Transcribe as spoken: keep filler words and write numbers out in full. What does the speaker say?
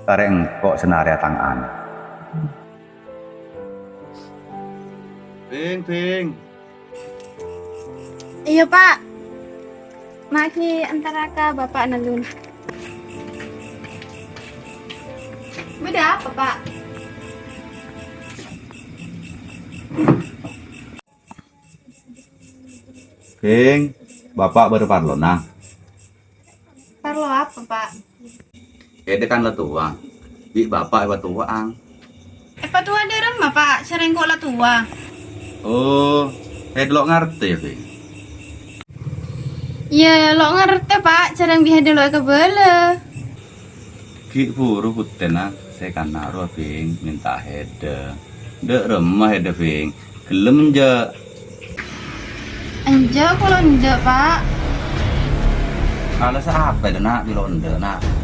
Tarè engko' sè narè'a tang ana'. Bhing, Bhing. Iyâ, Pa'. Ma'ghi' entara ka Bapa'na, Lun. Bâdâ apa, Pa'? Bhing, Bapa' bâdâ parlona. Parlo apa, Pa'? Èdhâ kan la towa. Bi' Bapa' èpatowa'ang. Èpatowa dâ' remma, Pa'? Sareng ko' la towa. Oh, èdhâ lo' ngartè, Bhing? Iyâ, lo' ngartè, Pa'. Sareng bi' èdhâ lo' èkabâlâ. Ghi' buru bhuktèna sè kana' rowa, Bhing, mènta èdhâ. Dâ' remma èdhâ, Bhing. Ghellem enjâ'? Enjâ', kaulâ enjâ', Pa'. Alassa apa, dâ', Na', bi' lo' enjâ', Na'?